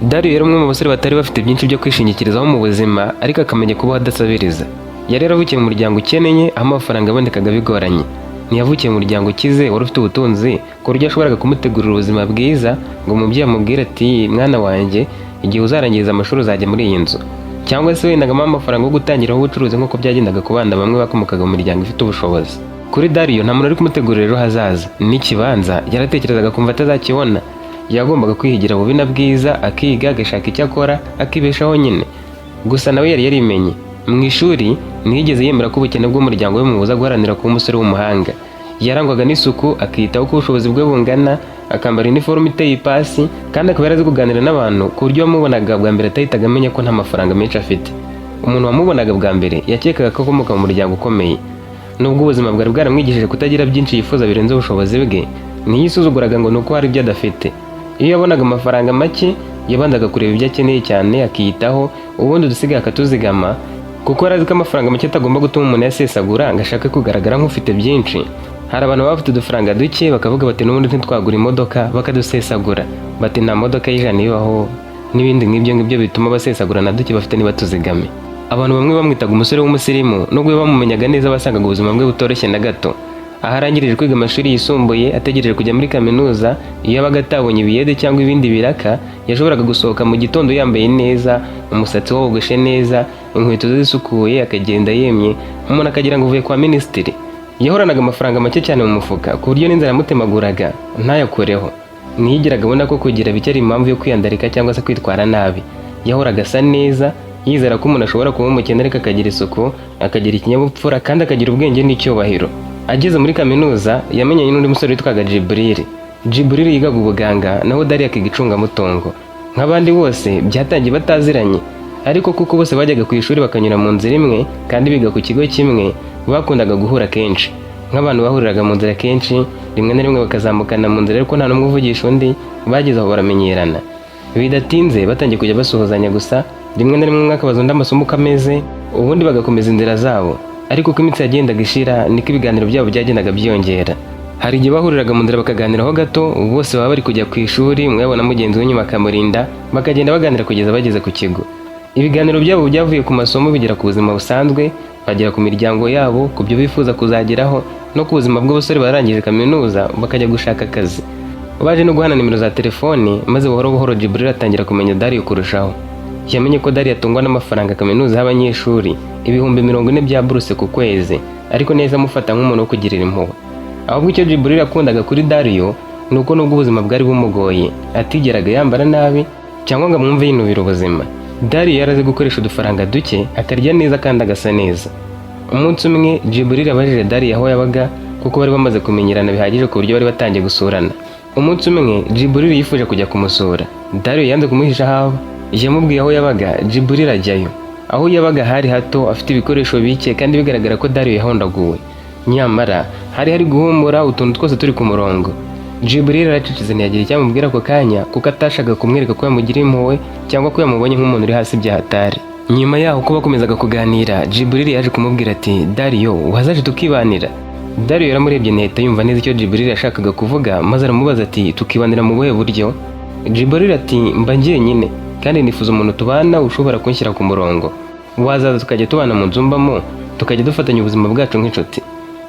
Dario yari umwe mu basore batari bafite byinshi byo kwishingikirizaho mu buzima, ariko akamenya kubaho adasabiriza. Yari yaravukiye mu muryango ukeneye, aho amafaranga abonekaga bigoranye. Ntiyavukiye mu muryango ukize wari ufite ubutunzi ku buryo yashoboraga kumutegurira ubuzima bwiza, ngo umubyeyi amubwire ati: "Mwana wanjye, igihe uzarangiriza amashuri uzajya muri iyi nzu," cyangwa se wenda amuhe amafaranga yo gutangiraho ubucuruzi nk'uko byagendaga ku bana bamwe bakomokaga mu miryango ifite ubushobozi. Kuri Dario, nta muntu uri kumutegurira ejo hazaza, n'ikibanza yaratekerezaga kumva atazakibona. Yagombaga kwihigira bubi na bwiza, akiga, agashaka icyo akora, akibeshaho nyine. Gusa nawe yari yarimenye. Mu ishuri ntiyigeze yemera ko ubukene bw'umuryango we bumubuza guharanira kuba umusore w'umuhanga. Yarangwaga n'isuku, akiyitaho uko ubushobozi bwe bungana, akambara iniforume iteye ipasi, kandi akaba yarazi kuganira n'abantu ku buryo wamubonaga bwa mbere atahitaga amenya ko nta mafaranga menshi afite. Umuntu wamubonaga bwa mbere yakekaga ko akomoka mu muryango ukomeye. Nubwo ubuzima bwari bwaramwigishije kutagira byinshi yifuza birenze ubushobozi bwe, ntiyisuzuguraga ngo ni uko hari ibyo adafite. Iyo yabonaga amafaranga make, yabanzaga kureba ibyo akeneye cyane akiyitaho, ubundi udusigaye akatuzigama, kuko yari azi ko amafaranga make atagomba gutuma umuntu yasesagura ngo ashake kugaragara nk'ufite byinshi. Hari abantu baba bafite udufaranga duke bakavuga bati: "N'ubundi ntitwagura imodoka," bakadusesagura, bati: "Nta modoka y'ijana ibaho," n'ibindi nk'ibyo ngibyo bituma basesagura na duke bafite ntibatuzigame. Abantu bamwe bamwitaga umusore w'umusirimu, nubwo iyo bamumenyaga neza basangaga ubuzima bwe butoroshye na gato. Aho arangirije kwiga amashuri yisumbuye, ategereje kujya muri kaminuza, iyo yabaga atabonye ibiyede cyangwa ibindi biraka, yashoboraga gusohoka mu gitondo yambaye neza, umusatsi wogoshe neza, inkweto ze zisukuye, akagenda yemye, umuntu akagira ngo uvuye kwa minisitiri. Yahoranaga amafaranga make cyane mu mufuka, ku buryo n'inzara yamutemaguraga ntayakoreho. Ntiyigeraga abona ko kugira bike ari impamvu yo kwiyandarika cyangwa se kwitwara nabi. Yahoraga asa neza, yizera ko umuntu ashobora kuba umukene ariko akagira isuku, akagira ikinyabupfura, kandi akagira ubwenge n'icyubahiro. Ageze muri kaminuza, yamenyanye n'undi musore witwaga Jibril. Jibril yigaga ubuganga, naho Dario akiga icungamutungo. Nk'abandi bose, byatangiye bataziranye, ariko kuko bose bajyaga ku ishuri bakanyura mu nzira imwe kandi biga ku kigo kimwe, bakundaga guhura kenshi. Nk'abantu bahuriraga mu nzira kenshi, rimwe na rimwe bakazamukana mu nzira ariko nta n'umwe uvugisha undi, bageze aho baramenyerana. Bidatinze batangiye kujya basuhuzanya gusa, rimwe na rimwe umwe akabaza undi amasomo uko ameze, ubundi bagakomeza inzira zabo. Ariko uko iminsi yagendaga ishira, niko ibiganiro byabo byagendaga byiyongera. Hari igihe bahuriraga mu nzira bakaganiraho gato, bose baba bari kujya ku ishuri, umwe yabona mugenzi we inyuma akamurinda, bakagenda baganira kugeza bageze ku kigo. Ibiganiro byabo byavuye ku masomo bigera ku buzima busanzwe, bagera ku miryango yabo, ku byo bifuza kuzageraho, no ku buzima bw'abasore barangije kaminuza bakajya gushaka akazi. Baje no guhana nimero za telefone, maze buhoro buhoro Jibril atangira kumenya Dario kurushaho. Yamenye ko Dario atungwa n'amafaranga kaminuza y'abanyeshuri, 40,000 bya buruse ku kwezi, ariko neza amufata nk'umuntu wo kugirira impuhwe. Ahubwo icyo Jibril yakundaga kuri Dario ni uko nubwo ubuzima bwari bumugoye, atigeraga yambara nabi cyangwa ngo amwumve yinubira ubuzima. Dario yari azi gukoresha udufaranga duke akarya neza kandi agasa neza. Umunsi umwe Jibril abajije Dario aho yabaga, kuko bari bamaze kumenyerana bihagije ku buryo bari batangiye gusurana. Umunsi umwe Jibril yifuje kujya kumusura. Dario yanze kumuhisha aho aba, yamubwiye aho yabaga. Jibril ajyayo. Aho yabaga hari hato, afite ibikoresho bike kandi bigaragara ko Dario yahondaguwe. Nyamara hari hari guhumura, utuntu twose turi ku murongo. Jibril aracecetse, ntiyagira icyo amubwira ako kanya, kuko atashakaga kumwereka ko yamugiriye impuhwe cyangwa ko yamubonye nk'umuntu uri hasi bya hatari. Nyuma yaho, uko bakomezaga kuganira, Jibril yaje kumubwira ati: "Dario, wazaje tukibanira?" Dario yaramurebye, ntiyahita yumva neza icyo Jibril yashakaga kuvuga, maze aramubaza ati: "Tukibanira mu buhe buryo?" Jibril ati: "Mba njyenyine kandi nifuza umuntu tubana ushobora kunshyira ku murongo. Wazaza tukajya tubana mu nzu mbamo, tukajya dufatanya ubuzima bwacu nk'inshuti.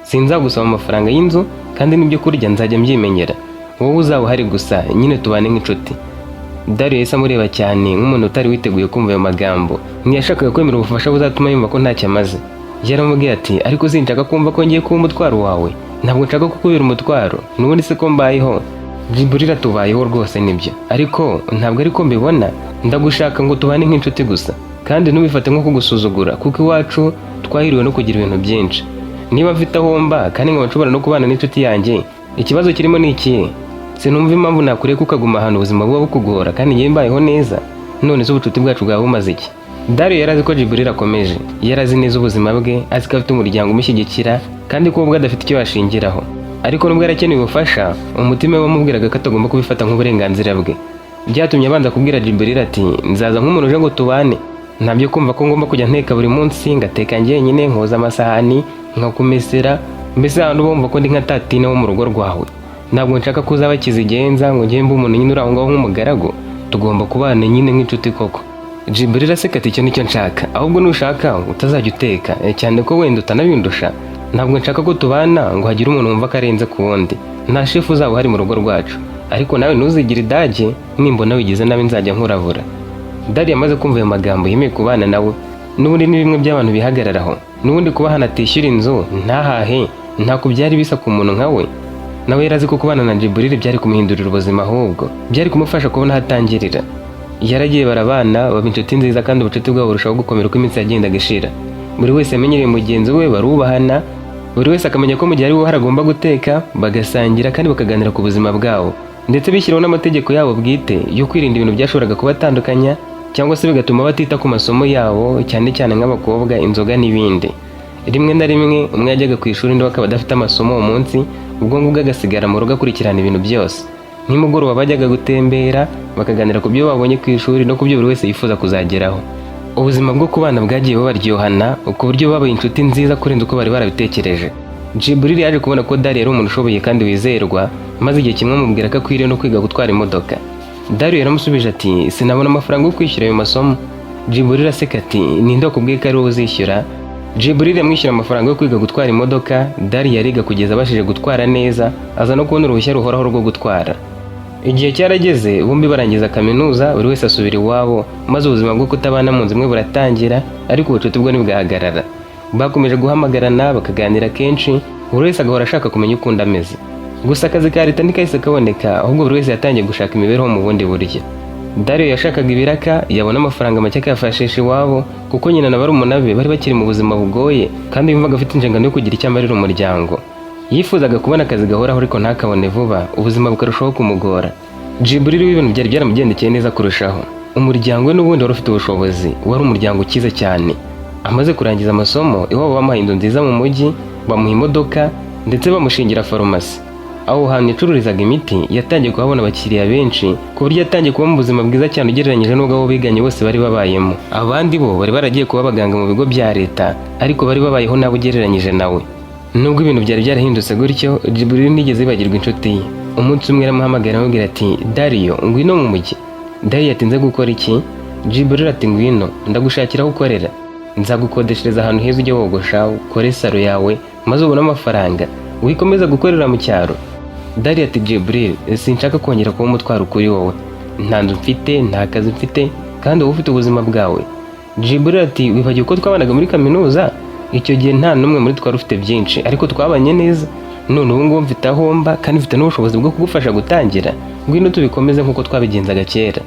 Sinzagusaba amafaranga y'inzu, kandi n'ibyo kurya nzajya mbyimenyera. Wowe uzaba uhari gusa nyine, tubane nk'inshuti." Dario yahise amureba cyane nk'umuntu utari witeguye kumva ayo magambo. Ntiyashakaga kwemera ubufasha buzatuma yumva ko ntacyo amaze. Yaramubwiye ati: "Ariko sinshaka kumva ko ngiye kuba umutwaro wawe. Ntabwo nshaka kukubera umutwaro. N'ubundi se ko mbayeho?" Jibril atubayeho rwose nibyo, ariko ntabwo ariko mbibona. Ndagushaka ngo tubane nk'inshuti gusa, kandi ntubifate nko kugusuzugura, kuko iwacu twahiriwe no kugira ibintu byinshi. Niba mfite aho mba kandi nkaba nshobora no kubana n'inshuti yanjye, ikibazo kirimo ni ikihe? Sinumva impamvu nakureka ukaguma ahantu ubuzima buba bukugora kandi ngewe mbayeho neza. None se ubucuti bwacu bwaba bumaze iki?" Dario yari azi ko Jibril akomeje. Yari azi neza ubuzima bwe, azi ko afite umuryango umushyigikira kandi ko ubwo adafite icyo yashingiraho. Ariko nubwo yari akeneye ubufasha, umutima we wamubwiraga ko atagomba kubifata nk'uburenganzira bwe. Byatumye abanza kubwira Jibril ati: "Nzaza nk'umuntu uje ngo tubane. Ntabyo kumva ko ngomba kujya nteka buri munsi, ngateka njyenyine, nkoza amasahani, nkakumesera, mbese ahantu bumva ko ndi nka tantine wo mu rugo rwawe. Ntabwo nshaka ko uzaba kizigenza ngo njye mbe umuntu nyine uri aho ngaho nk'umugaragu. Tugomba kubana nyine nk'inshuti koko." Jibril aseka ati: "Icyo nicyo nshaka, ahubwo nushaka utazajya uteka, cyane ko wenda utanabindusha. Ntabwo nshaka ko tubana ngo hagire umuntu wumva ko arenze ku wundi. Nta shefu uzaba uhari mu rugo rwacu, ariko nawe ntuzigire idage. Nimbona wigize nabi nzajya nkurabura." Dari yamaze kumva ayo magambo, yemeye kubana nawe. N'ubundi ni bimwe by'abantu bihagararaho. N'ubundi kuba hano atishyura inzu, ntahahe, ntako byari bisa ku muntu nka we. Nawe yari azi ko kubana na Jibril byari kumuhindurira ubuzima, ahubwo byari kumufasha kubona aho atangirira. Yaragiye, barabana, baba inshuti nziza, kandi ubucuti bwabo burushaho gukomera uko iminsi yagendaga ishira. Buri wese yamenyereye mugenzi we, barubahana, buri wese akamenya ko mu gihe ari we uhari agomba guteka, bagasangira kandi bakaganira ku buzima bwabo. Ndetse bishyiraho n'amategeko yabo bwite yo kwirinda ibintu byashoboraga kubatandukanya cyangwa se bigatuma batita ku masomo yabo, cyane cyane nk'abakobwa, inzoga n'ibindi. Rimwe na rimwe umwe yajyaga ku ishuri, undi akaba adafite amasomo uwo munsi, ubwo ngubwo agasigara mu rugo akurikirana ibintu byose. Nimugoroba bajyaga gutembera, bakaganira ku byo babonye ku ishuri no ku byo buri wese yifuza kuzageraho. Ubuzima bwo kubana bwagiye bubaryohana ku buryo babaye inshuti nziza kurenza uko bari barabitekereje. Jibril yaje kubona ko Dari yari umuntu ushoboye kandi wizerwa, maze igihe kimwe amubwira ko akwiriye no kwiga gutwara imodoka. Dari yaramusubije ati: "Sinabona amafaranga yo kwishyura ayo masomo." Jibril aseka ati: "Ninde wakubwiye ko ari wowe uzishyura?" Jibril yamwishyura amafaranga yo kwiga gutwara imodoka. Dari yariga kugeza abashije gutwara neza, aza no kubona uruhushya ruhoraho rwo gutwara. Igihe cyarageze, bombi barangiza kaminuza, buri wese asubira iwabo, maze ubuzima bwo kutabana mu nzu imwe buratangira, ariko ubucuti bwo ntibwahagarara. Bakomeje guhamagarana, bakaganira kenshi, buri wese agahora ashaka kumenya uko undi ameze. Gusa akazi ka leta ntikahise kaboneka, ahubwo buri wese yatangiye gushaka imibereho mu bundi buryo. Dario yashakaga ibiraka, yabona amafaranga make akayafashisha iwabo, kuko nyina na barumuna be bari bakiri mu buzima bugoye, kandi yumvaga afite inshingano yo kugira icyo amarira umuryango. Yifuzaga kubona akazi gahoraho, ariko ntakabone vuba, ubuzima bukarushaho kumugora. Jibril w'ibintu byari byaramugendekeye neza kurushaho. Umuryango we n'ubundi wari ufite ubushobozi, wari umuryango ukize cyane. Amaze kurangiza amasomo, iwabo bamuhaye inzu nziza mu mujyi, bamuha imodoka, ndetse bamushingira farumasi. Aho hantu yacururizaga imiti yatangiye kuhabona abakiriya benshi, ku buryo yatangiye kuba mu buzima bwiza cyane ugereranyije n'ubwo abo biganye bose bari babayemo. Abandi bo bari baragiye kuba abaganga mu bigo bya leta, ariko bari babayeho nabi ugereranyije nawe. Nubwo ibintu byari byarahindutse gutyo, Jibril ntiyigeze yibagirwa inshuti ye. Umunsi umwe aramuhamagara, aramubwira ati: "Dario, ngwino mu mujyi." Dario ati: "Nze gukora iki?" Jibril ati: "Ngwino ndagushakira aho ukorera. Nzagukodeshereza ahantu heza, ujye wogosha, ukore salon yawe, maze ubone amafaranga, wikomeza gukorera mu cyaro." Dario ati: "Jibril, sinshaka kongera kuba umutwaro kuri wowe. Nta nzu mfite, nta kazi mfite, kandi wowe ufite ubuzima bwawe." Jibril ati: "Wibagiwe uko twabanaga muri kaminuza? Icyo gihe nta n'umwe muri twari ufite byinshi, ariko twabanye neza. None ubu ngubu mfite aho mba kandi mfite n'ubushobozi bwo kugufasha gutangira. Ngwino tubikomeze nk'uko twabigenzaga kera."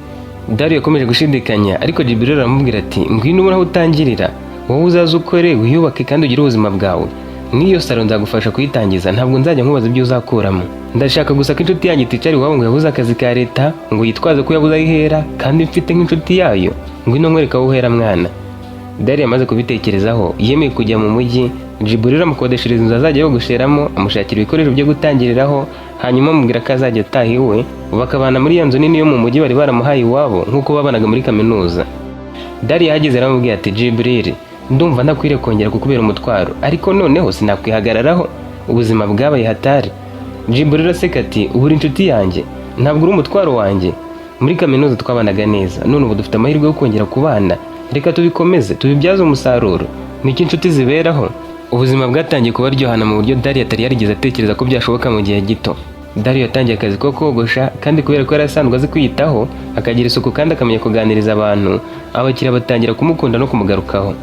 Dario yakomeje gushidikanya, ariko Jibril aramubwira ati: "Ngwino ubone aho utangirira. Wowe uzaze ukore, wiyubake kandi ugire ubuzima bwawe. N'iyo salon nzagufasha kuyitangiza, ntabwo nzajya nkubaza ibyo uzakuramo. Ndashaka gusa ko inshuti yanjye iticara iwabo ngo yabuze akazi ka leta, ngo yitwaze ko yabuze aho ihera, kandi mfite nk'inshuti yayo. Ngwino nkwereka aho uhera, mwana." Dario yamaze kubitekerezaho, yemeye kujya mu mujyi. Jibril amukodeshereza inzu azajya yogosheramo, amushakira ibikoresho byo gutangiriraho, hanyuma amubwira ko azajya ataha iwe, bakabana muri iyo nzu nini yo mu mujyi bari baramuhaye iwabo, nk'uko babanaga muri kaminuza. Dario yahageze aramubwira ati: "Jibril, ndumva ntakwiriye kongera kukubera umutwaro, ariko noneho sinakwihagararaho, ubuzima bwabaye hatari." Jibril aseka ati: "Ubu uri inshuti yanjye, ntabwo uri umutwaro wanjye. Muri kaminuza twabanaga neza, none ubu dufite amahirwe yo kongera kubana. Reka tubikomeze, tubibyaze umusaruro, nicyo inshuti ziberaho." Ubuzima bwatangiye kubaryohana mu buryo Dario atari yarigeze atekereza ko byashoboka mu gihe gito. Dario yatangiye akazi ko kogosha, kandi kubera ko yari asanzwe azi kwiyitaho, akagira isuku kandi akamenya kuganiriza abantu, abakiriya batangira kumukunda no kumugarukaho.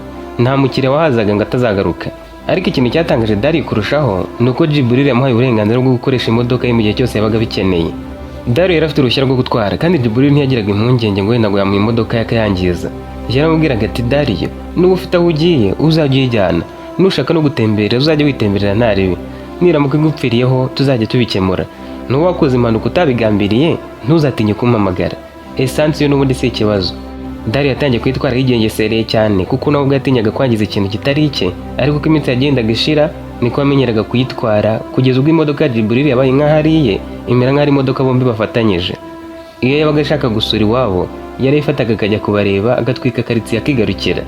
Nta mukiriya wahazaga ngo atazagaruka. Ariko ikintu cyatangaje Dario kurushaho ni uko Jibril yamuhaye uburenganzira bwo gukoresha imodoka ye mu gihe cyose yabaga abikeneye. Dario yari afite uruhushya rwo gutwara, kandi Jibril ntiyagiraga impungenge ngo wenda ngo yamuha imodoka ye akayangiza. Yaramubwiraga ati: "Dario, nuba ufite aho ugiye uzajya uyijyana, nushaka no gutembera uzajya witemberera, nta ribi. Niramuka igupfiriyeho tuzajya tubikemura. Nuba wakoze impanuka utabigambiriye, ntuzatinye kumpamagara. Esansi yo n'ubundi si ikibazo." Dario yatangiye kwitwara yigengesereye cyane, kuko nawe ubwo yatinyaga kwangiza ikintu kitari icye. Ariko uko iminsi yagendaga ishira niko yamenyeraga kuyitwara, kugeza ubwo imodoka ya Jibril yabaye nk'aho ari iye, imera nk'aho ari imodoka bombi bafatanyije. Iyo yabaga ashaka gusura iwabo, yarayifataga akajya kubareba, agatwika karitsiye akigarukira.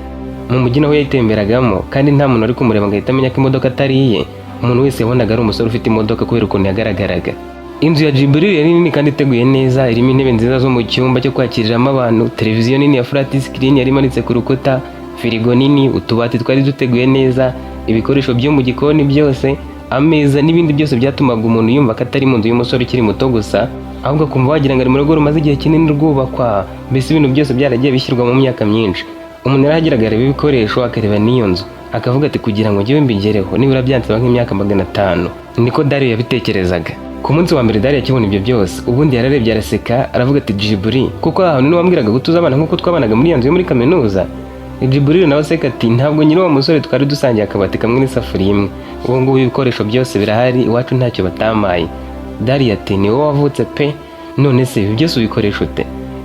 Mu mujyi naho yayitemberagamo, kandi nta muntu wari kumureba ngo ahite amenya ko imodoka atari iye. Umuntu wese yabonaga ari umusore ufite imodoka kubera ukuntu yagaragaraga. Inzu ya Jibril yari nini kandi iteguye neza, irimo intebe nziza zo mu cyumba cyo kwakiriramo abantu, televiziyo nini ya flat screen yari imanitse ku rukuta, firigo nini, utubati twari duteguye neza, ibikoresho byo mu gikoni byose, ameza n'ibindi byose byatumaga umuntu yumva ko atari mu nzu y'umusore ukiri muto gusa, ahubwo akumva wagira ngo ari mu rugo rumaze igihe kinini rwubakwa, mbese ibintu byose byaragiye bishyirwa mu myaka myinshi. Umuntu yarahageraga areba ibikoresho, akareba n'iyo nzu, akavuga ati: "Kugira ngo njyewe mbigereho nibura byansaba nk'imyaka 500." Niko Dario yabitekerezaga. Ku munsi wa mbere Dario akibona ibyo byose, ubundi yararebye araseka, aravuga ati: "Jiburi, kuko aha hantu niwambwiraga gutuza abana nk'uko twabanaga muri iyo nzu yo muri kaminuza?" Jiburil nawe aseka ati: "Ntabwo nyiri uwo musore twari dusangiye akabati kamwe n'isafuriya imwe. Ubu ngubu ibikoresho byose birahari, iwacu ntacyo batamaye." Dario ati: "Ni wowe wavutse pe! None se ibi byose ubikoresha ute?"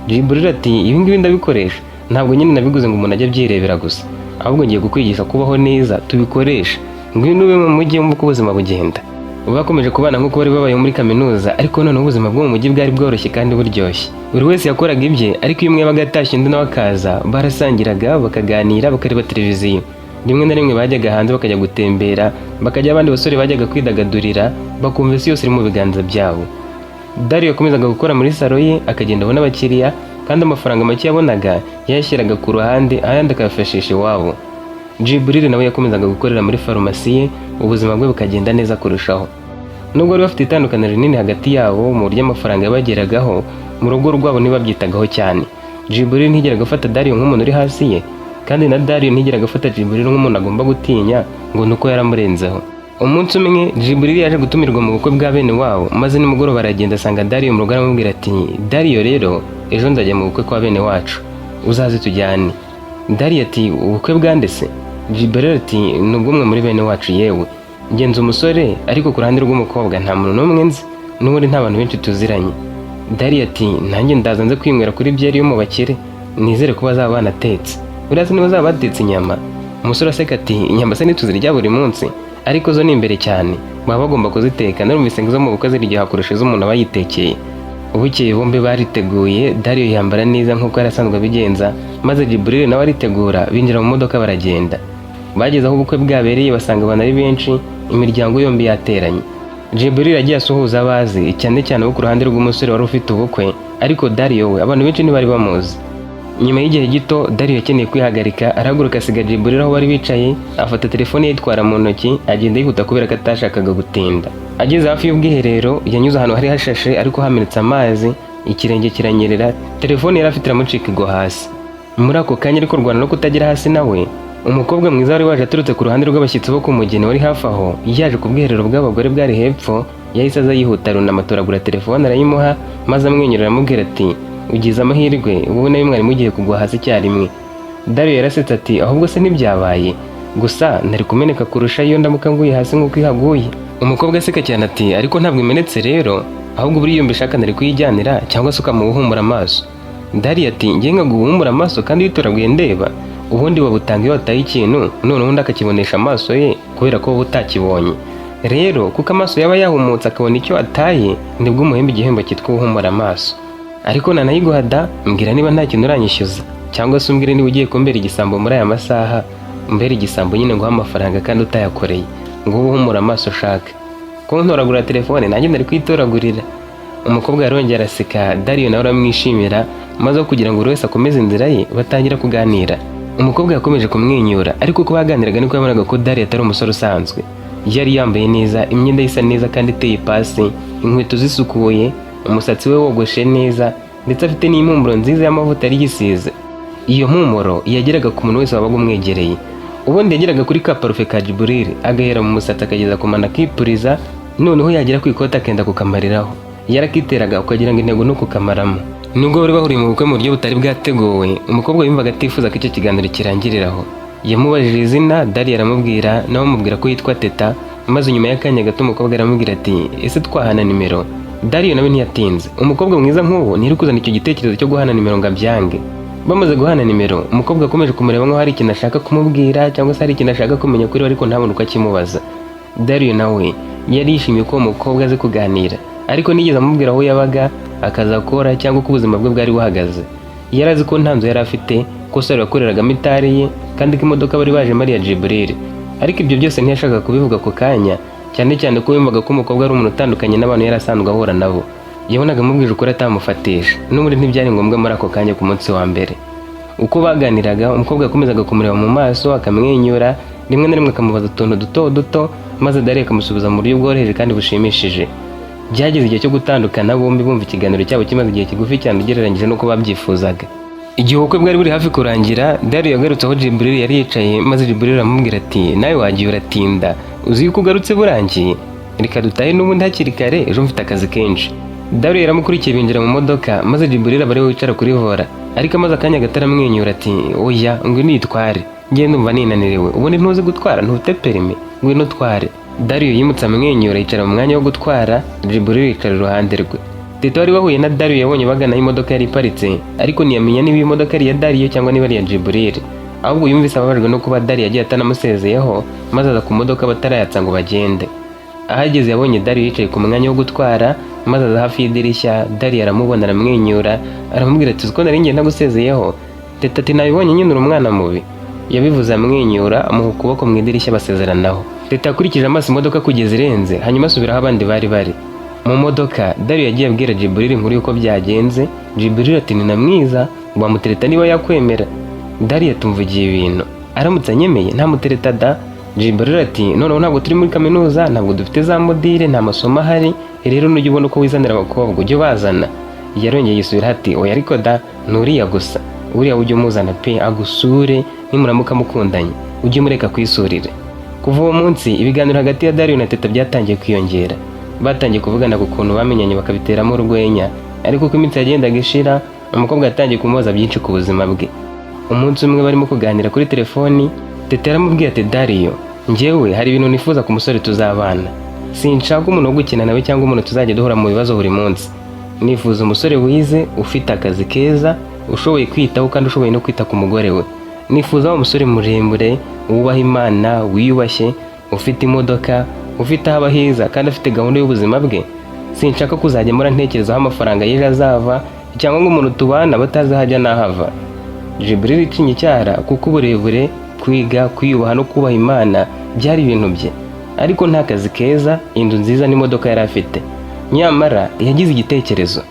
Jiburil ati: "Ibi ngibi ndabikoresha, ntabwo nyine nabiguze ngo umuntu ajye abyirebera gusa, ahubwo ngiye kukwigisha kubaho neza tubikoreshe. Ngwino ube mu mujyi wumve uko ubuzima bugenda." Bakomeje kubana nk'uko bari babayeho muri kaminuza, ariko noneho ubuzima bwo mu mujyi bwari bworoshye kandi buryoshye. Buri wese yakoraga ibye, ariko iyo umwe yabaga atashye undi nawe akaza, barasangiraga, bakaganira, bakareba televiziyo. Rimwe na rimwe bajyaga hanze bakajya gutembera, bakajya abandi basore bajyaga kwidagadurira, bakumva isi yose iri mu biganza byabo. Dario yakomezaga gukora muri salo ye, akagenda abona abakiriya, kandi amafaranga make yabonaga yayashyiraga ku ruhande, ayandi akayafashisha iwabo. Jibril nawe yakomezaga gukorera muri farumasi ye, ubuzima bwe bukagenda neza kurushaho. Nubwo bari bafite itandukaniro rinini hagati yabo mu buryo amafaranga yabageragaho, mu rugo rwabo ntibabyitagaho cyane. Jibril ntiyigeraga afata Dario nk'umuntu uri hasi ye, kandi na Dario ntiyigeraga afata Jibril nk'umuntu agomba gutinya ngo ni uko yaramurenzeho. Umunsi umwe Jibril yaje gutumirwa mu bukwe bwa bene wabo, maze nimugoroba aragenda asanga Dario mu rugo, aramubwira ati: "Dario, rero ejo nzajya mu bukwe kwa bene wacu, uzaze tujyane." Dario ati: "Ubukwe bwande se?" Jibril ati: "Ni ubw'umwe muri bene wacu. Yewe, ngenza umusore, ariko ku ruhande rw'umukobwa nta muntu n'umwe nzi, n'ubundi nta bantu benshi tuziranye." Dario ati: "Nanjye ndaza nze kwinywera kuri byeri yo mu bakire, nizere ko bazaba banatetse. Buriya se niba bazaba batetse inyama?" Umusore aseka ati: "Inyama se ntituzirya buri munsi? Ariko zo ni imbere cyane, baba bagomba kuziteka. Narumvise ngo izo mu bukwe ziryoha kurusha izo umuntu aba yitekeye." Bukeye bombi bariteguye. Dario yambara neza nk'uko yari asanzwe abigenza, maze Jibril nawe aritegura, binjira mu modoka baragenda. Bageze aho ubukwe bwabereye basanga abantu ari benshi, imiryango yombi yateranye. Jibril yagiye asuhuza abazi, cyane cyane abo ku ruhande rw'umusore wari ufite ubukwe, ariko Dario we abantu benshi ntibari bamuzi. Nyuma y'igihe gito Dario yakeneye kwihagarika, arahaguruka asiga Jibril aho bari bicaye, afata telefone yitwara mu ntoki, agenda yihuta kubera ko atashakaga gutinda. Ageze hafi y'ubwiherero, yanyuze ahantu hari hashashe ariko hamenetse amazi, ikirenge kiranyerera, telefone yari afite iramucika igwa hasi. Muri ako kanya ariko rwana no kutagera hasi nawe, umukobwa mwiza wari waje aturutse ku ruhande rw'abashyitsi bo ku mugeni wari hafi aho, yaje ku bwiherero bw'abagore bwari hepfo, yahise aza yihuta, arunama atoragura telefone arayimuha, maze amwenyura aramubwira ati: "Ugize amahirwe, wowe nawe mwari mugiye kugwa hasi icyarimwe." Dario yarasetse ati: "Ahubwo se ntibyabaye gusa nari kumeneka kurusha iyo ndamuka nguye hasi nk'uko ihaguye." Umukobwa aseka cyane ati: "Ariko ntabwo imenetse rero, ahubwo buriya iyo mbishaka nari kuyijyanira, cyangwa se ukamuha amaso." Dario ati: "Njye nkaguhumura amaso kandi witoraguye ndeba? Ubundi babutanga iyo wataye ikintu, none undi akakibonesha amaso ye kubera ko wowe utakibonye. Rero kuko amaso yaba yahumutse akabona icyo ataye, nibwo umuhemba igihembo cyitwa uwuhumura amaso. Ariko nanayiguha da, mbwira niba nta kintu uranyishyuza, cyangwa se umbwire niba ugiye kumbera igisambo muri aya masaha, umbere igisambo nyine nguha amafaranga kandi utayakoreye, ngo ube uhumura amaso ushaka ko ntoragura telefone, nanjye nari kuyitoragurira." Umukobwa yarongera araseka, Dario nawe aramwishimira, maze aho kugira ngo buri wese akomeze inzira ye, batangira kuganira. Umukobwa yakomeje kumwenyura, ariko uko baganiraga niko yabonaga ko Dario atari umusore usanzwe. Yari yambaye neza, imyenda ye isa neza kandi iteye ipasi, inkweto zisukuye, umusatsi we wogoshe neza, ndetse afite n'impumuro nziza y'amavuta yari yisize. Iyo mpumuro yageraga ku muntu wese wabaga umwegereye. Ubundi yageraga kuri ka parufe ka Jiburil, agahera mu musatsi akageza ku mano akipuriza, noneho yagera ku ikoti akenda kukamariraho. Yarakiteraga ukagira ngo intego ni ukukamaramo. Nubwo bari bahuriye mu bukwe mu buryo butari bwateguwe, umukobwa yumvaga atifuza ko icyo kiganiro kirangiriraho. Yamubajije izina, Dario aramubwira, nawe amubwira ko yitwa Teta, maze nyuma y'akanya gato umukobwa aramubwira ati: "Ese twahana nimero?" Dario nawe ntiyatinze. Umukobwa mwiza nk'uwo ntiyari kuzana icyo gitekerezo cyo guhana nimero ngo abyange. Bamaze guhana nimero, umukobwa akomeje kumureba nk'aho hari ikintu ashaka kumubwira cyangwa se hari ikintu ashaka kumenya kuri we, ariko ntabone uko akimubaza. Dario nawe yari yishimiye ko uwo mukobwa azi kuganira, ariko ntiyigeze amubwira aho yabaga, akazi akora cyangwa uko ubuzima bwe bwari buhagaze. Yari azi ko nta nzu yari afite, ko saro yakoreragamo itari ye, kandi ko imodoka bari bajemo ari iya Jibril, ariko ibyo byose ntiyashakaga kubivuga ako kanya. Cyane cyane ko yumvaga ko umukobwa ari umuntu utandukanye n'abantu yari asanzwe ahura nabo. Yabonaga amubwije ukuri atamufatisha, n'ubundi ntibyari ngombwa muri ako kanya ku munsi wa mbere. Uko baganiraga, umukobwa yakomezaga kumureba mu maso akamwenyura, rimwe na rimwe akamubaza utuntu duto duto, maze Dario akamusubiza mu buryo bworoheje kandi bushimishije. Byageze igihe cyo gutandukana, bombi bumva ikiganiro cyabo kimaze igihe kigufi cyane ugereranyije n'uko babyifuzaga. Igihe ubukwe bwari buri hafi kurangira, Dario yagarutse aho Jibril yari yicaye, maze Jibril aramubwira ati: "Nawe wagiye uratinda, uzi yuko ugarutse burangiye? Reka dutahe n'ubundi hakiri kare, ejo mfite akazi kenshi." Dario yaramukurikiye binjira mu modoka, maze Jibril aba ariwe wicara kuri volant, ariko amaze akanya gato aramwenyura ati: "Oya, ngwino uyitware, njye ndumva ninaniriwe. Ubundi ntuzi gutwara, ntufite permis, ngwino utware." Dario yimutse amwenyura, yicara mu mwanya wo gutwara, Jibril yicara iruhande rwe. Teta wari wahuye na Dario yabonye bagana aho imodoka yari iparitse, ariko ntiyamenya niba iyi modoka ari iya Dario cyangwa niba ari iya Jibril. Ahubwo yumvise ababajwe no kuba Dario yagiye atanamusezeyeho, maze aza ku modoka batarayatsa ngo bagende. Ahageze yabonye Dario yicaye ku mwanya wo gutwara, maze aza hafi y'idirishya. Dario aramubona, aramwenyura, aramubwira ati: "Uzi ko nari ngiye ntagusezeyeho?" Teta ati: "Nabibonye nyine, uri umwana mubi." Yabivuze amwenyura, amuha ukuboko mu idirishya basezeranaho. Teta yakurikije amaso imodoka kugeza irenze, hanyuma asubira aho abandi bari bari mu modoka. Dario yagiye abwira Jibril inkuru y'uko byagenze. Jibril ati: "Ni na mwiza, wamutereta niba yakwemera." Dario atumvugiye ibintu, aramutse anyemeye ntamutereta da. Jibril ati: "Noneho ntabwo turi muri kaminuza, ntabwo dufite za module, nta masomo ahari. Rero nujya ubona uko wizanira abakobwa ujye ubazana." Yarongeye yisubira ati: "Oya ariko da, nturiya gusa, uriya ujye umuzana pe, agusure. Nimuramuka mukundanye ujye umureka kwisurire." Kuva uwo munsi ibiganiro hagati ya Dario na Teta byatangiye kwiyongera. Batangiye kuvugana ku kuntu bamenyanye, bakabiteramo urwenya, ariko uko iminsi yagendaga ishira, umukobwa yatangiye kumubaza byinshi ku buzima bwe. Umunsi umwe barimo kuganira kuri telefoni, Teta yaramubwiye ati: "Dario, njyewe hari ibintu nifuza ku musore tuzabana. Sinshaka umuntu wo gukina nawe cyangwa umuntu tuzajya duhura mu bibazo buri munsi. Nifuza umusore wize, ufite akazi keza, ushoboye kwitaho kandi ushoboye no kwita ku mugore we. Nifuza wa musore muremure, wubaha Imana, wiyubashye, ufite imodoka, ufite aho aba heza kandi afite gahunda y'ubuzima bwe. Sinshaka kuzajya mpora ntekerezaho amafaranga y'ejo azava, cyangwa ngo umuntu tubana batazi aho ajya n'aho ava." Jibril icinya icyara, kuko uburebure, kwiga, kwiyubaha no kubaha Imana byari ibintu bye, ariko nta kazi keza, inzu nziza n'imodoka yari afite. Nyamara yagize igitekerezo.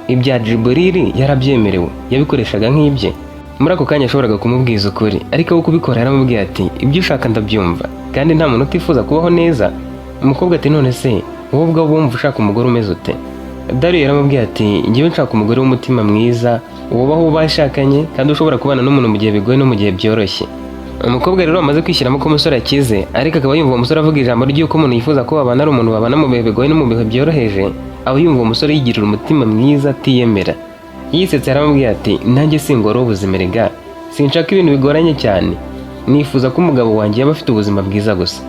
Ibya Jibril yarabyemerewe, yabikoreshaga nk'ibye. Muri ako kanya yashoboraga kumubwiza ukuri, ariko aho kubikora yaramubwiye ati: "Ibyo ushaka ndabyumva, kandi nta muntu utifuza kubaho neza." Umukobwa ati: "None se wowe ubwawe wumva ushaka umugore umeze ute?" Dario yaramubwiye ati: "Njyewe nshaka umugore w'umutima mwiza, wubaha uwo bashakanye, kandi ushobora kubana n'umuntu mu gihe bigoye no mu gihe byoroshye." Umukobwa rero wamaze kwishyiramo ko umusore akize, ariko akaba yumva uwo musore avuga ijambo ry'uko umuntu yifuza ko babana ari umuntu babana mu bihe bigoye no mu bihe byoroheje, aba yumva uwo musore yigirira umutima mwiza atiyemera. Yisetse aramubwira ati: "Nanjye singora ubuzima erega, sinshaka ibintu bigoranye cyane. Nifuza ko umugabo wanjye yaba afite ubuzima bwiza gusa."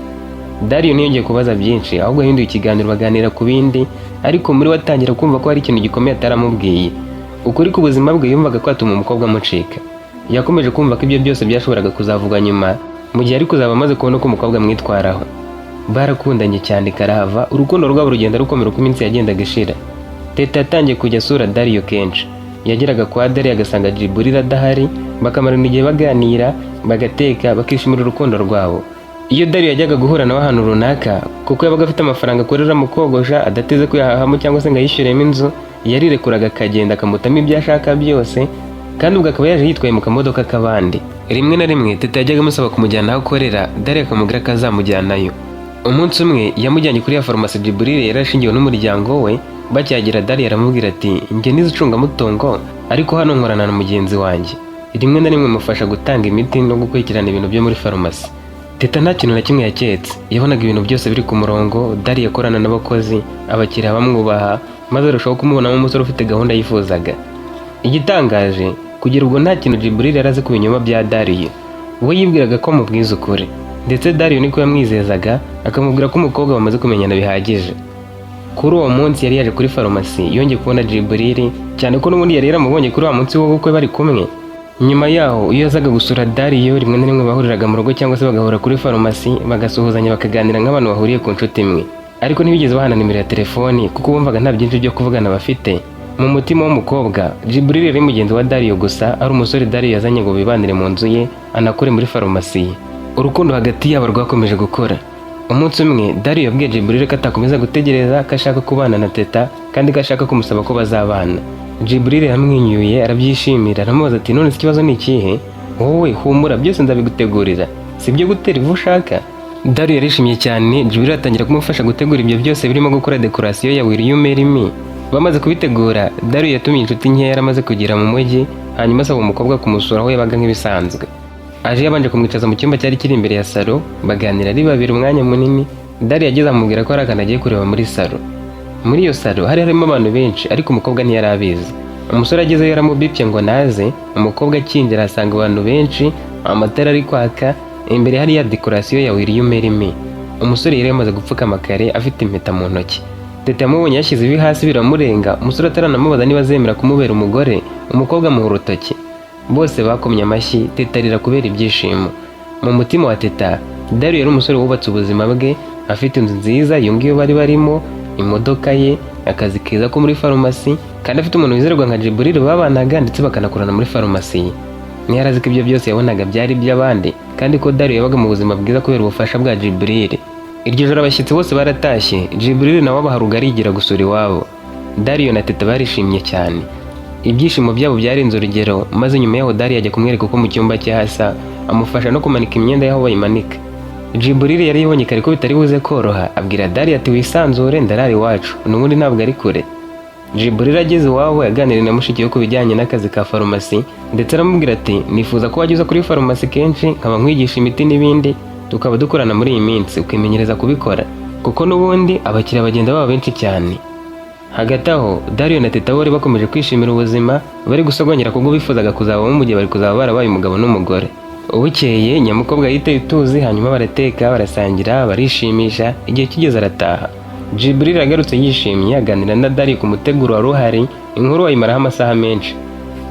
Dario ntiyongeye kubaza byinshi, ahubwo yahinduye ikiganiro baganira ku bindi, ariko muri we atangira kumva ko hari ikintu gikomeye ataramubwiye, ukuri ku buzima bwe. Yumvaga ko atuma umukobwa amucika. Yakomeje kumva ko ibyo byose byashoboraga kuzavugwa nyuma, mu gihe ari kuzaba amaze kubona uko umukobwa amwitwaraho. Barakundanye cyane karahava, urukundo rwabo rugenda rukomera uko iminsi yagendaga ishira. Teta yatangiye kujya asura Dario kenshi. Yageraga kwa Dario agasanga Jibril adahari, bakamarana igihe baganira, bagateka, bakishimira urukundo rwabo. Iyo Dario yajyaga guhura nawe ahantu runaka, kuko yabaga afite amafaranga akorera mu kogosha adateze kuyahahamo cyangwa se ngo ayishyuremo inzu, yarirekuraga akagenda akamutamo ibyo ashaka byose, kandi ubwo akaba yaje yitwaye mu kamodoka k'abandi. Rimwe na rimwe Teta yajyaga amusaba kumujyana aho akorera, Dario akamubwira ko azamujyanayo. Umunsi umwe yamujyanye kuri ya farumasi Jibril yari ashingiwe n'umuryango we. Bakihagera, Dario aramubwira ati: "Njye nize icungamutungo, ariko hano nkorana na mugenzi wanjye, rimwe na rimwe mufasha gutanga imiti no gukurikirana ibintu byo muri farumasi." Teta nta kintu na kimwe yaketse. Yabonaga ibintu byose biri ku murongo, Dario akorana n'abakozi, abakiriya bamwubaha, maze arushaho kumubonamo umusore ufite gahunda yifuzaga. Igitangaje, kugera ubwo nta kintu Jibril yari azi ku binyoma bya Dario. We yibwiraga ko amubwiza ukuri, ndetse Dario niko yamwizezaga, akamubwira ko umukobwa bamaze kumenyana bihagije. Kuri uwo munsi yari yaje kuri farumasi, yongeye kubona Jibril, cyane ko n'ubundi yari yaramubonye kuri wa munsi w'ubukwe bari kumwe. Nyuma yaho, iyo yazaga gusura Dario, rimwe na rimwe bahuriraga mu rugo cyangwa se bagahura kuri farumasi, bagasuhuzanya, bakaganira nk'abantu bahuriye ku nshuti imwe, ariko ntibigeze bahana nimero ya telefoni kuko bumvaga nta byinshi byo kuvugana bafite. Mu mutima w'umukobwa, Jibril yari mugenzi wa Dario gusa, ari umusore Dario yazanye ngo bibanire mu nzu ye, anakore muri farumasi ye. Urukundo hagati yabo rwakomeje gukora. Umunsi umwe Dario yabwiye Jibril ko atakomeza gutegereza, ko ashaka kubana na Teta kandi ko ashaka kumusaba ko bazabana. Jibril yaramwenyuye arabyishimira, aramubaza ati: "None se ikibazo ni ikihe? Wowe humura, byose nzabigutegurira. Si ibyo gutera ivu ushaka?" Dario yarishimye cyane. Jibril atangira kumufasha gutegura ibyo byose birimo gukora dekorasiyo ya Will You Marry Me. Bamaze kubitegura, Dario yatumiye inshuti nkeya yari amaze kugera mu mujyi, hanyuma asaba umukobwa kumusura aho yabaga nk'ibisanzwe. Aje yabanje kumwicaza mu cyumba cyari kiri imbere ya salo, baganira ari babiri umwanya munini. Dario yageze amubwira ko hari akantu agiye kureba muri salo. Muri iyo salo hari harimo abantu benshi, ariko umukobwa ntiyari abizi. Umusore agezeyo yaramubipye ngo naze. Umukobwa akinjira asanga abantu benshi, amatara ari kwaka, imbere hari ya dekorasiyo ya Will You Marry Me. Umusore yari yamaze gupfukama kare afite impeta mu ntoki. Teta yamubonye yashyize ivi hasi biramurenga. Umusore ataranamubaza niba azemera kumubera umugore, umukobwa amuha urutoki. Bose bakomye amashyi, Teta arira kubera ibyishimo. Mu mutima wa Teta, Dario yari umusore wubatse ubuzima bwe, afite inzu nziza iyo ngiyo bari barimo, imodoka ye, akazi keza ko muri farumasi, kandi afite umuntu wizerwa nka Jibril babanaga ndetse bakanakorana muri farumasi ye. Ntiyari azi ko ibyo byose yabonaga byari iby'abandi, kandi ko Dario yabaga mu buzima bwiza kubera ubufasha bwa Jibril. Iryo joro abashyitsi bose baratashye, Jibril nawe abaha rugari yigira gusura iwabo. Dario na Teta barishimye cyane, ibyishimo byabo byarenze urugero, maze nyuma yaho Dario ajya kumwereka uko mu cyumba cye hasa, amufasha no kumanika imyenda y'aho bayimanika. Jibril yari yibonye kare ko bitari buze koroha, abwira Dario ati: "Wisanzure, ndarara iwacu, n'ubundi ntabwo ari kure." Jibril ageze iwabo yaganiriye na mushiki we ku bijyanye n'akazi ka farumasi, ndetse aramubwira ati: "Nifuza ko wajya uza kuri farumasi kenshi, nkaba nkwigisha imiti n'ibindi, tukaba dukorana muri iyi minsi ukimenyereza kubikora, kuko n'ubundi abakiriya bagenda baba benshi cyane." Hagati aho Dario na Teta bari bakomeje kwishimira ubuzima bari gusogongera kubwo bifuzaga kuzabamo mu gihe bari kuzaba barabaye umugabo n'umugore. Bukeye nyamukobwa yiteye utuzi, hanyuma barateka, barasangira, barishimisha, igihe kigeze arataha. Jibril agarutse yishimye, aganira na Dario ku muteguro wari uhari, inkuru bayimaraho amasaha menshi.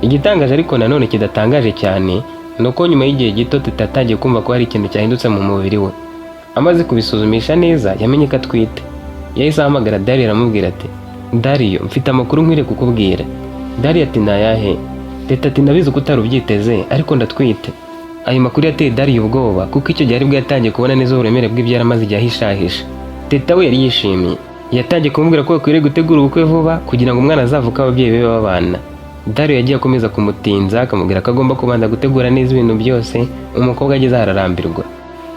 Igitangaje ariko nanone kidatangaje cyane ni uko nyuma y'igihe gito Teta yatangiye kumva ko hari ikintu cyahindutse mu mubiri we. Amaze kubisuzumisha neza yamenye ko atwite. Yahise ahamagara Dario aramubwira ati: "Dario, mfite amakuru nkwiriye kukubwira." Dario ati: "Nayahe?" Teta ati: "Ndabizi ko utari ubyiteze, ariko ndatwite." Ayo makuru yateye Dario ubwoba, kuko icyo gihe aribwo yatangiye kubona neza uburemere bw'ibyo yari amaze igihe ahishahisha. Teta we yari yishimye, yatangiye kumubwira ko bakwiriye gutegura ubukwe vuba kugira ngo umwana azavuke ababyeyi be babana. Dario yagiye akomeza kumutinza, akamubwira ko agomba kubanza gutegura neza ibintu byose. Umukobwa ageze aho ararambirwa.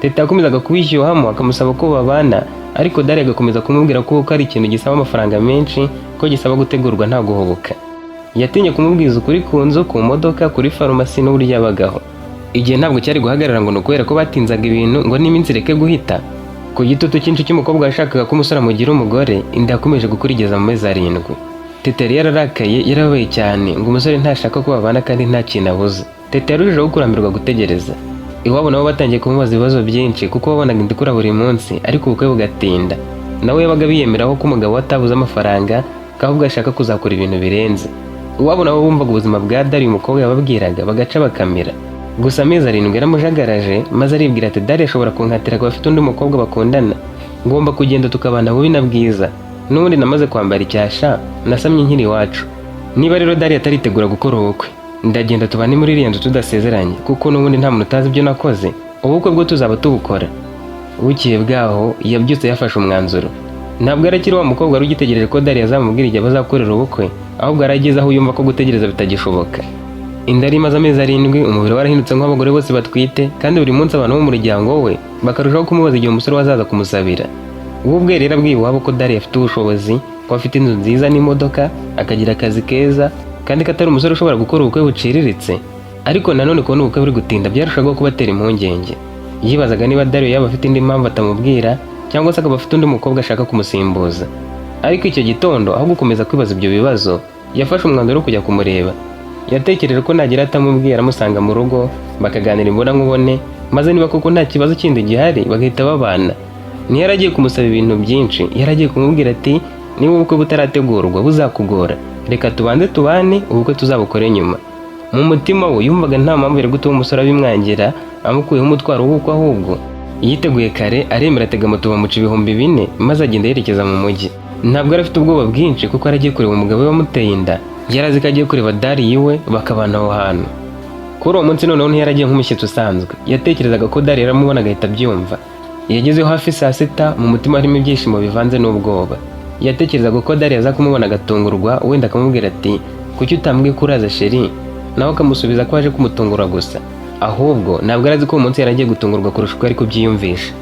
Teta yakomezaga kubishyuhamo akamusaba ko babana, ariko Dario agakomeza kumubwira ko ubukwe ari ikintu gisaba amafaranga menshi, ko gisaba gutegurwa nta guhubuka. Yatinye kumubwiza ukuri ku nzu, ku modoka, kuri farumasi n'uburyo yabagaho. Igihe ntabwo cyari guhagarara ngo ni ukubera ko batinzaga ibintu ngo n'iminsi ireke guhita. Ku gitutu cyinshi cy'umukobwa washakaga ko umusore amugira umugore, inda yakomeje gukura igeza mu mezi 7. Teta yari yararakaye, yarababaye cyane, ngo umusore ntashaka ko babana kandi nta kintu abuze. Teta yarushijeho kurambirwa gutegereza. Iwabo nabo batangiye kumubaza ibibazo byinshi, kuko babonaga inda ikura buri munsi ariko ubukwe bugatinda. Nawe yabaga biyemeraho ko umugabo we atabuze amafaranga, ko ahubwo ashaka kuzakora ibintu birenze. Iwabo nabo bumvaga ubuzima bwa Dario umukobwa yababwiraga bagaca bakamira. Gusa amezi 7 yaramujagaraje, maze aribwira ati: "Dario ashobora kunkatira akaba afite undi mukobwa bakundana. Ngomba kugenda tukabana bubi na bwiza. N'ubundi namaze kwambara icyasha nasamye nkiri iwacu. Niba rero Dario ataritegura gukora ubukwe, ndagenda tubane muri iriya nzu tudasezeranye, kuko n'ubundi nta muntu utazi ibyo nakoze. Ubukwe bwo tuzaba tubukora." Bukeye bwaho yabyutse yafashe umwanzuro. Ntabwo arakiri wa mukobwa wari ugitegereje ko Dario azamubwira igihe bazakorera ubukwe, ahubwo arageze aho yumva ko gutegereza bitagishoboka. Inda yari imaze amezi 7, umubiri warahindutse nk'abagore bose batwite, kandi buri munsi abantu bo mu muryango we bakarushaho kumubaza igihe umusore we azaza kumusabira. We ubwe rero abwiye iwabo ko Dario afite ubushobozi, ko afite inzu nziza n'imodoka, akagira akazi keza, kandi ko atari umusore ushobora gukora ubukwe buciriritse. Ariko nanone kubona ubukwe buri gutinda byarushagaho kubatera impungenge. Yibazaga niba Dario yaba afite indi mpamvu atamubwira, cyangwa se akaba afite undi mukobwa ashaka kumusimbuza. Ariko icyo gitondo, aho gukomeza kwibaza ibyo bibazo, yafashe umwanzuro wo kujya kumureba. Yatekereje ko nagera atamubwira, amusanga mu rugo, bakaganira imbonankubone, maze niba koko nta kibazo kindi gihari bagahita babana. Ntiyari agiye kumusaba ibintu byinshi, yari agiye kumubwira ati: "Niba ubukwe butarategurwa buzakugora, reka tubanze tubane, ubukwe tuzabukore nyuma." Mu mutima we yumvaga nta mpamvu yari gutuma umusore abimwangira amukuyeho umutwaro w'ubukwe. Ahubwo yiteguye kare, aremera, atega moto bamuca 4000, maze agenda yerekeza mu mujyi. Ntabwo yari afite ubwoba bwinshi kuko yari agiye kureba umugabo we wamuteye inda. Yari azi ko agiye kureba Dario iwe, bakabana aho hantu. Kuri uwo munsi noneho ntiyari agiye nk'umushyitsi usanzwe. Yatekerezaga ko Dario yaramubona agahita abyumva. Yagezeho hafi saa 6, mu mutima harimo ibyishimo bivanze n'ubwoba. Yatekerezaga ko Dariyo aza kumubona agatungurwa, wenda akamubwira ati: "Kuki utambwiye ko uraza, chéri?" Nawe akamusubiza ko aje kumutungura gusa. Ahubwo ntabwo arazi ko uwo munsi yari agiye gutungurwa kurusha uko yari kubyiyumvisha.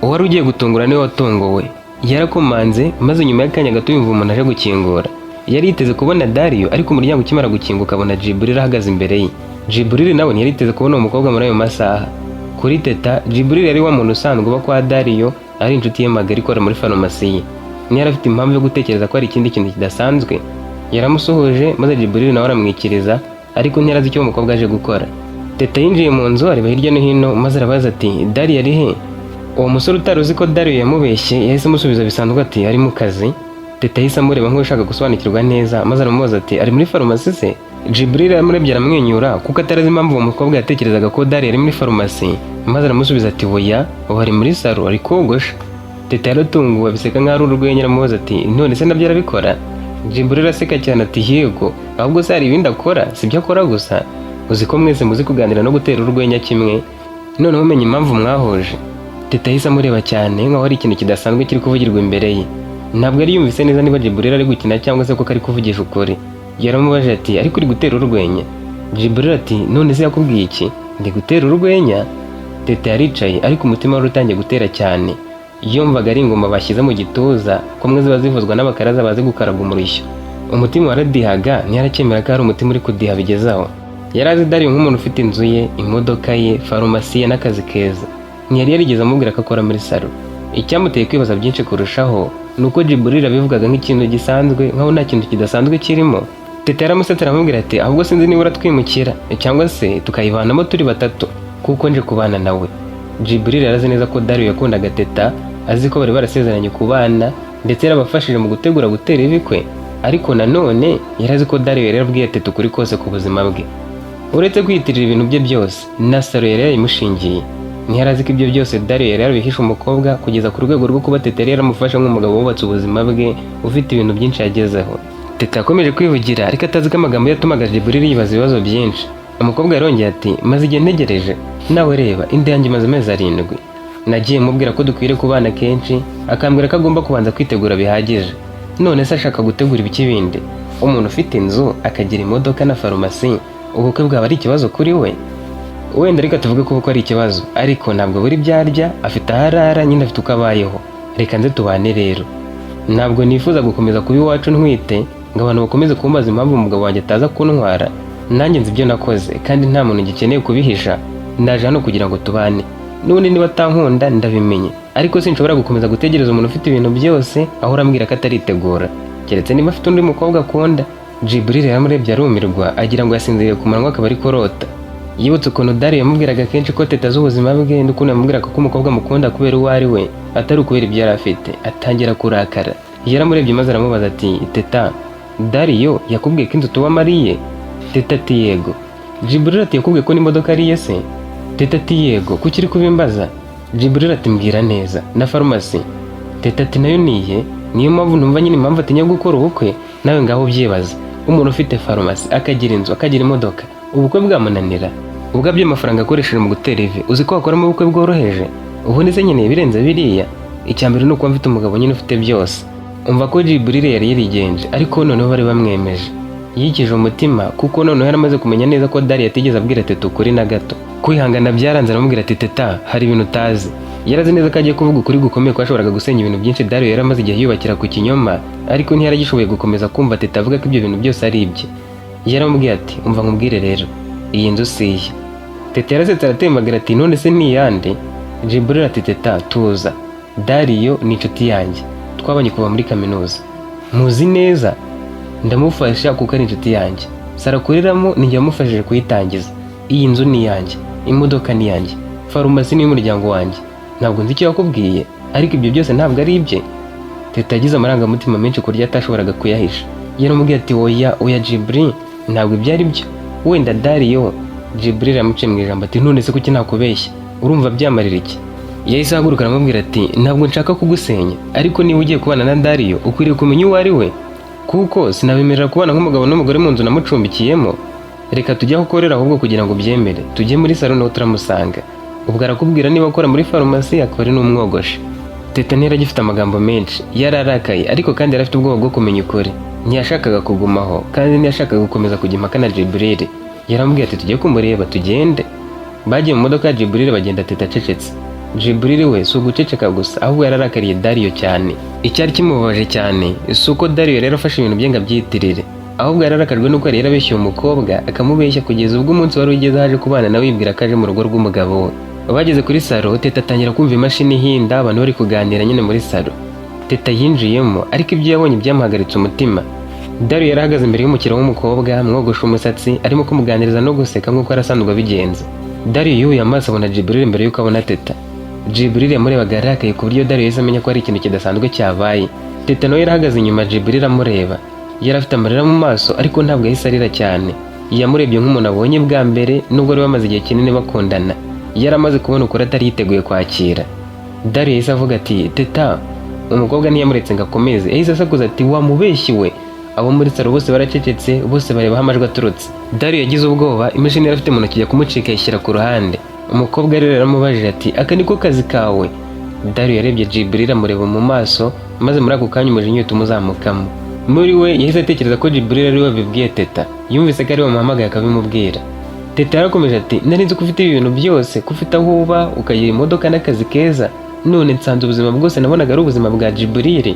Uwari ugiye gutungura niwe watunguwe. Yarakomanze, maze nyuma y'akanya gato yumva umuntu aje gukingura. Yari yiteze kubona Dariyo, ariko umuryango ukimara gukinguka abona Jiburil ahagaze imbere ye. Jiburil nawe ntiyari yiteze kubona uwo mukobwa muri ayo masaha. Kuri Teta, Jiburil yari wa muntu usanzwe uba kwa Dariyo, ari inshuti ye magara ikora muri farumasi ye. Ntiyari afite impamvu yo gutekereza ko hari ikindi kintu kidasanzwe. Yaramusuhuje, maze Jiburil nawe aramwikiriza, ariko ntiyari azi icyo uwo mukobwa aje gukora. Teta yinjiye mu nzu, areba hirya no hino, maze arabaza ati: "Dariyo ari he?" Uwo musore utari uzi ko Dariyo yamubeshye yahise amusubiza bisanzwe ati: "Ari mu kazi." Teta yahise amureba nk'ushaka gusobanukirwa neza, maze aramubaza ati: "Ari muri farumasi se?" Jibril yamurebye aramwenyura, kuko atari azi impamvu uwo mukobwa yatekerezaga ko Dariyo ari muri farumasi, maze aramusubiza ati: "Oya, ubu ari muri salon, ari kogosha." Teta yaratunguwe, abiseka nk'aho ari urwenya, aramubaza ati: "None se nabyo arabikora?" Jibril araseka cyane ati: "Yego, ahubwo se hari ibindi akora? Si ibyo akora gusa. Uzi ko mwese muzi kuganira no gutera urwenya kimwe? Noneho umenya impamvu mwahuje." Teta yahise amureba cyane nk'aho hari ikintu kidasanzwe kiri kuvugirwa imbere ye. Ntabwo yari yumvise neza niba Jibril ari gukina cyangwa se koko ari kuvugisha ukuri. Yaramubajije ati: "Ariko uri gutera urwenya?" Jibril ati: "None se yakubwiye iki? Ndi gutera urwenya?" Teta yaricaye, ariko umutima wari utangiye gutera cyane. Yumvaga ari ingoma bashyize mu gituza, kumwe ziba zivuzwa n'abakaraza bazi gukaraga umurishyo. Umutima waradihaga, ntiyaracyemera ko hari umutima uri kudiha bigezaho. Yari azi Dariyo nk'umuntu ufite inzu ye, imodoka ye, farumasi ye n'akazi keza. Ntiyari yarigeze amubwira ko akora muri salon. Icyamuteye kwibaza byinshi kurushaho ni uko Jiburil abivugaga nk'ikintu gisanzwe, nkaho nta kintu kidasanzwe kirimo. Teta yaramusetse, aramubwira ati: "Ahubwo sinzi niba uratwimukira cyangwa se tukayivanamo turi batatu, kuko nje kubana nawe." Jiburil yarazi neza ko Dariyo yakundaga Teta, azi ko bari barasezeranye kubana, ndetse yarabafashije mu gutegura gutera ibikwe. Ariko nanone yari azi ko Dariyo yari yarabwiye Teta ukuri kose ku buzima bwe. Uretse kwiyitirira ibintu bye byose, na salon yari yayimushingiye. Ntiyari azi ko ibyo byose Dariyo yari yarabihishe umukobwa, kugeza ku rwego rwo kuba Teta yari yaramufashe nk'umugabo wubatse ubuzima bwe, ufite ibintu byinshi yagezeho. Teta yakomeje kwivugira, ariko atazi ko amagambo yatumaga Jiburil yibaza ibibazo byinshi. Umukobwa yarongeye ati: "Maze igihe ntegereje. Nawe reba, inda yanjye imaze amezi 7. Nagiye mubwira ko dukwiriye kubana kenshi, akambwira ko agomba kubanza kwitegura bihagije. None se ashaka gutegura ibiki bindi? Umuntu ufite inzu, akagira imodoka na farumasi, ubukwe bwaba ari ikibazo kuri we? Wenda reka tuvuge ko ubukwe ari ikibazo, ariko ntabwo buri byo arya, afite aho arara, nyine afite uko abayeho. Reka nze tubane rero. Ntabwo nifuza gukomeza kuba iwacu ntwite, ngo abantu bakomeze kumbaza impamvu umugabo wanjye ataza kuntwara. Nanjye nzi ibyo nakoze, kandi nta muntu ngikeneye kubihisha. Ndaje hano kugira ngo tubane. N'ubundi niba atankunda ndabimenye, ariko sinshobora gukomeza gutegereza umuntu ufite ibintu byose aho urambwira ko ataritegura, keretse niba afite undi mukobwa akunda." Jiburil yaramurebye arumirwa, agira ngo yasinziriye ku manywa akaba ari kurota. Yibutse ukuntu Dariyo yamubwiraga kenshi ko Teta azi ubuzima bwe, n'ukuntu yamubwiraga ko umukobwa amukunda kubera uwo ari we, atari ukubera ibyo yari afite, atangira kurakara. Yaramurebye maze aramubaza ati: "Teta, Dariyo yakubwiye ko inzu tubamo ari iye?" Teta ati: "Yego." Jiburil ati: "Yakubwiye ko n'imodoka ari iye se?" Teta ati: "Yego, kuki uri kubimbaza?" Jiburil ati: "Mbwira neza, na farumasi?" Teta ati: "Nayo niye. Niyo mpamvu numva nyine impamvu atinya gukora ubukwe. Nawe ngaho ubyibaza, umuntu ufite farumasi, akagira inzu, akagira imodoka, ubukwe bwamunanira? Ubwabyo amafaranga akoresheje mu gutera ivi, uzi ko wakoramo ubukwe bworoheje? Ubundi se nkeneye ibirenze biriya? Icya mbere ni ukuba mfite umugabo nyine ufite byose." Umva ko Jiburil yari yarigenje, ariko noneho bari bamwemeje. Yikije umutima, kuko noneho yaramaze kumenya neza ko Dariyo atigeze abwira Teta ukuri na gato. Kwihangana byaranze, aramubwira ati: "Teta, hari ibintu utazi." Yarazi neza ko agiye kuvuga ukuri gukomeye kwashoboraga gusenya ibintu byinshi Dariyo yari amaze igihe yubakira ku kinyoma, ariko ntiyaragishoboye gukomeza kumva Teta avuga ko ibyo bintu byose ari ibye. Yaramubwiye ati: "Umva nkubwire rero, iyi nzu si iye." Teta yarasetse, aratembagara ati: "None se ni iyande?" Jiburil ati: "Teta, tuza. Dariyo ni inshuti yanjye, twabanye kuva muri kaminuza, muzi neza. Ndamufasha kuko ari inshuti yanjye. Salon akoreramo ni njye wamufashije kuyitangiza. Iyi nzu ni iyanjye, imodoka ni iyanjye, farumasi ni iy'umuryango wanjye. Ntabwo nzi icyo yakubwiye, ariko ibyo byose ntabwo ari ibye." Teta yagize amarangamutima menshi ku buryo atashoboraga kuyahisha. Yaramubwiye ati: "Oya, oya, Jibril, ntabwo ibyo ari byo. Wenda Dariyo..." Jibril yamuciye mu ijambo ati: "None se kuki nakubeshya? Urumva byamarira iki?" Yahise ahaguruka, aramubwira ati: "Ntabwo nshaka kugusenya, ariko niba ugiye kubana na Dariyo ukwiriye kumenya uwo ari we, kuko sinabemerera kubana nk'umugabo n'umugore mu nzu namucumbikiyemo. Reka tujye aho ukorera ahubwo kugira ngo ubyemere. Tujye muri salon naho turamusanga." Ubwo arakubwira niba akora muri farumasi, akaba ari n'umwogoshi. Teta ntiyari agifite amagambo menshi. Yari arakaye, ariko kandi yari afite ubwoba bwo kumenya ukuri. Ntiyashakaga kugumaho, kandi ntiyashakaga gukomeza kujya impaka na Jibril. Yaramubwiye ati: "Tujye kumureba, tugende." Bagiye mu modoka ya Jibril, bagenda Teta acecetse. Jibril we si uguceceka gusa, ahubwo yararakariye Dario cyane. Icyari kimubabaje cyane si uko Dario rero afashe ibintu bye ngo abyitirire, ahubwo yararakajwe nuko yari yarabeshye uwo mukobwa, akamubeshya kugeza ubwo umunsi wari ugeze aje kubana nawe, yibwira ko aje mu rugo rw'umugabo we. Bageze kuri salo, Teta atangira kumva imashini ihinda, abantu bari kuganira nyine muri salo. Teta yinjiyemo, ariko ibyo yabonye byamuhagaritse umutima. Dario yari ahagaze imbere y'umukiriya w'umukobwa, amwogosha umusatsi, arimo kumuganiriza no guseka nk'uko yari asanzwe abigenza. Dario yubuye amaso abona Jibril mbere y'uko abona Teta. Jibril yamurebaga arakaye, ku buryo Dario yahise amenya ko hari ikintu kidasanzwe cyabaye. Teta nawe yari ahagaze inyuma ya Jibril amureba. Yari afite amarira mu maso, ariko ntabwo yahise arira cyane. Yamurebye nk'umuntu abonye bwa mbere, nubwo bari bamaze igihe kinini bakundana. Yari amaze kubona ukuri atari yiteguye kwakira. Dario yahise avuga ati: "Teta." Umukobwa ntiyamuretse ngo akomeze, yahise asakuza ati: "Wamubeshyi we!" Abo muri salo bose baracecetse, bose bareba aho amajwi aturutse. Dario yagize ubwoba, imashini yari afite mu ntoki ijya kumucika, ayishyira ku ruhande. Umukobwa rero yaramubajije ati: "Aka niko kazi kawe?" Dario yarebye Jibril, amureba mu maso, maze muri ako kanya umujinya uhita umuzamukamo muri we. Yahise atekereza ko Jibril ari we wabibwiye Teta. Yumvise ko ari we wamuhamagaye akabimubwira. Teta yarakomeje ati: "Nari nzi ko ufite ibi bintu byose, ko ufite aho uba, ukagira imodoka n'akazi keza, none nsanze ubuzima bwose nabonaga ari ubuzima bwa Jibril."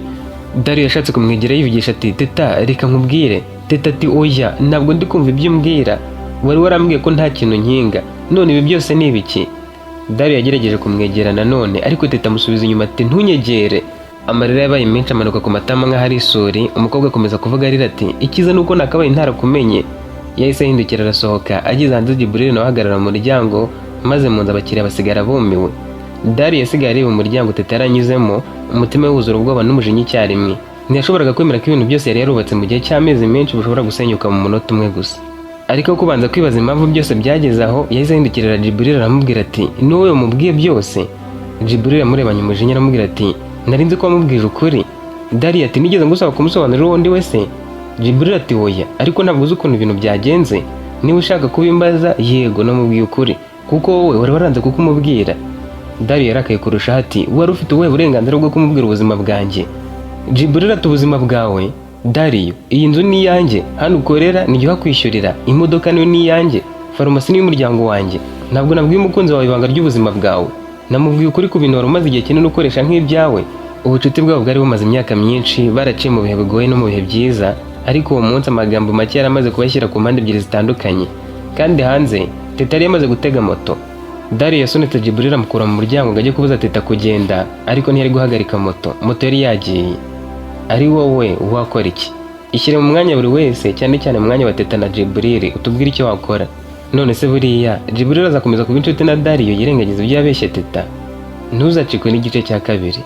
Dario yashatse kumwegera, yivugisha ati: "Teta, reka nkubwire." Teta ati: "Oya, ntabwo ndi kumva ibyo umbwira. Wari warambwiye ko nta kintu nkinga, none ibi byose ni ibiki?" Dario yagerageje kumwegera nanone, ariko Teta amusubiza inyuma ati: "Ntunyegere." Amarira yabaye menshi, amanuka ku matama nk'aho ari isuri. Umukobwa akomeza kuvuga arira ati: "Icyiza ni uko nakabaye ntarakumenye." Yahise ahindukira arasohoka. Ageze hanze, Jibril nawe ahagarara mu muryango, maze mu nzu abakiriya basigara bumiwe. Dario yasigaye areba umuryango Teta yaranyuzemo, umutima we wuzura ubwoba n'umujinya icyarimwe. Ntiyashoboraga kwemera ko ibintu byose yari yarubatse mu gihe cy'amezi menshi bishobora gusenyuka mu munota umwe gusa. Ariko kubanza kwibaza impamvu byose byageze aho, yahise ahindukirira Jibril aramubwira ati: "Ni wowe wamubwiye byose?" Jibril yamurebanye umujinya, aramubwira ati: "Nari nzi ko wamubwije ukuri." Dario ati: "Nigeze ngusaba kumusobanurira uwo ndi we se?" Jibril ati: "Oya, ariko ntabwo uzi ukuntu ibintu byagenze. Niba ushaka kubimbaza, yego, namubwiye ukuri kuko wowe wari waranze kukumubwira." Dario yarakaye kurushaho ati: "Wari ufite ubuhe burenganzira bwo kumubwira ubuzima bwanjye?" Jibril ati: "Ubuzima bwawe? Dario, iyi nzu ni iyanjye, hano ukorera ni uhakwishyurira, imodoka niyo ni iyanjye, farumasi ni iy'umuryango wanjye. Ntabwo nabwiye umukunzi wawe ibanga ry'ubuzima bwawe. Namubwiye ukuri ku bintu wari umaze igihe kinini ukoresha nk'ibyawe." Ubucuti bwabo bwari bumaze imyaka myinshi, baraciye mu bihe bigoye no mu bihe byiza, ariko uwo munsi amagambo make yari amaze kubashyira ku mpande ebyiri zitandukanye. Kandi hanze Teta yari yamaze gutega moto. Dario yasunitse Jibril amukura mu muryango ngo ajye kubuza Teta kugenda, ariko ntiyari guhagarika moto. Moto yari yagiye. Ari wowe wakora iki? Ishyire mu mwanya buri wese, cyane cyane mu mwanya wa Teta na Jibril, utubwire icyo wakora. None se buriya Jibril azakomeza kuba inshuti na Dario yirengagiza ibyo yabeshye Teta? Ntuzacikwe n'igice cya kabiri.